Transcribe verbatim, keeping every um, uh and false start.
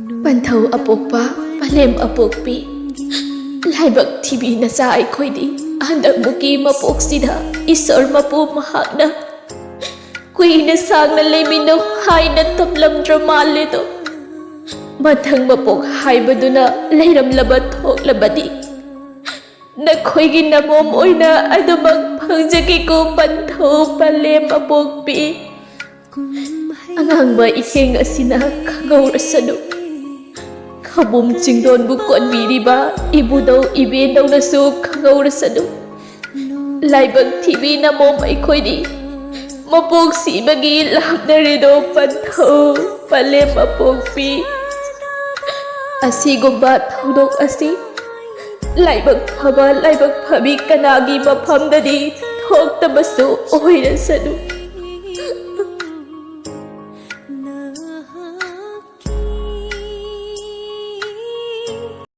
ꯄꯟꯊꯧ ꯑꯄꯣꯛꯄ, ꯄꯂꯦꯝ ꯑꯄꯣꯛꯄꯤ, ꯂꯥꯏꯕꯛ ꯊꯤꯕꯤ ꯅꯆꯥ ꯑꯩꯈꯣꯏꯗꯤ ꯍꯟꯗꯛꯃꯨꯛꯀꯤ ꯃꯄꯣꯛꯁꯤꯗ ꯏꯁꯣꯔ ꯃꯄꯨ ꯃꯍꯥꯛꯅ ꯀꯨꯏꯅ ꯁꯥꯡꯅ ꯂꯩꯃꯤꯟꯅꯧ ꯍꯥꯏꯅ ꯇꯝꯂꯝꯗ꯭ꯔ ꯃꯥꯜꯂꯦꯗꯣ꯫ ꯃꯊꯪ ꯃꯄꯣꯛ ꯍꯥꯏꯕꯗꯨꯅ ꯂꯩꯔꯝꯂꯕ ꯊꯣꯛꯂꯕꯗꯤ ꯅꯈꯣꯏꯒꯤ ꯅꯃꯣꯝ ꯑꯣꯏꯅ ꯑꯗꯨꯃꯛ ꯐꯪꯖꯒꯦꯀꯣ ꯄꯟꯊꯧ ꯄꯂꯦꯝ ꯑꯄꯣꯛꯄꯤ꯫ ꯑꯉꯥꯡꯕ ꯏꯍꯦꯡ ꯑꯁꯤꯅ ꯈꯪꯍꯧꯔꯁꯅꯨ꯫ ꯈꯧꯕꯨꯝ ꯆꯤꯡꯗꯣꯟꯕꯨ ꯀꯣꯟꯕꯤꯔꯤꯕ ꯏꯕꯨꯙꯧ ꯏꯕꯦꯟꯗꯧꯅꯁꯨ ꯈꯪꯍꯧꯔꯁꯅꯨ꯫ ꯂꯥꯏꯕꯛ ꯊꯤꯕꯤ ꯅꯃꯣꯝ ꯑꯩꯈꯣꯏꯗꯤ ꯃꯄꯣꯛ ꯁꯤꯕꯒꯤ ꯂꯥꯞꯅꯔꯤꯗꯣ ꯄꯟꯊꯧ ꯄꯂꯦꯝ ꯑꯄꯣꯛꯄꯤ꯫ ꯑꯁꯤꯒꯨꯝꯕ ꯊꯧꯗꯣꯛ ꯑꯁꯤ ꯂꯥꯏꯕꯛ ꯐꯕ ꯂꯥꯏꯕꯛ ꯐꯕꯤ ꯀꯅꯥꯒꯤ ꯃꯐꯝꯗꯗꯤ ꯊꯣꯛꯇꯕꯁꯨ ꯑꯣꯏꯔꯁꯅꯨ꯫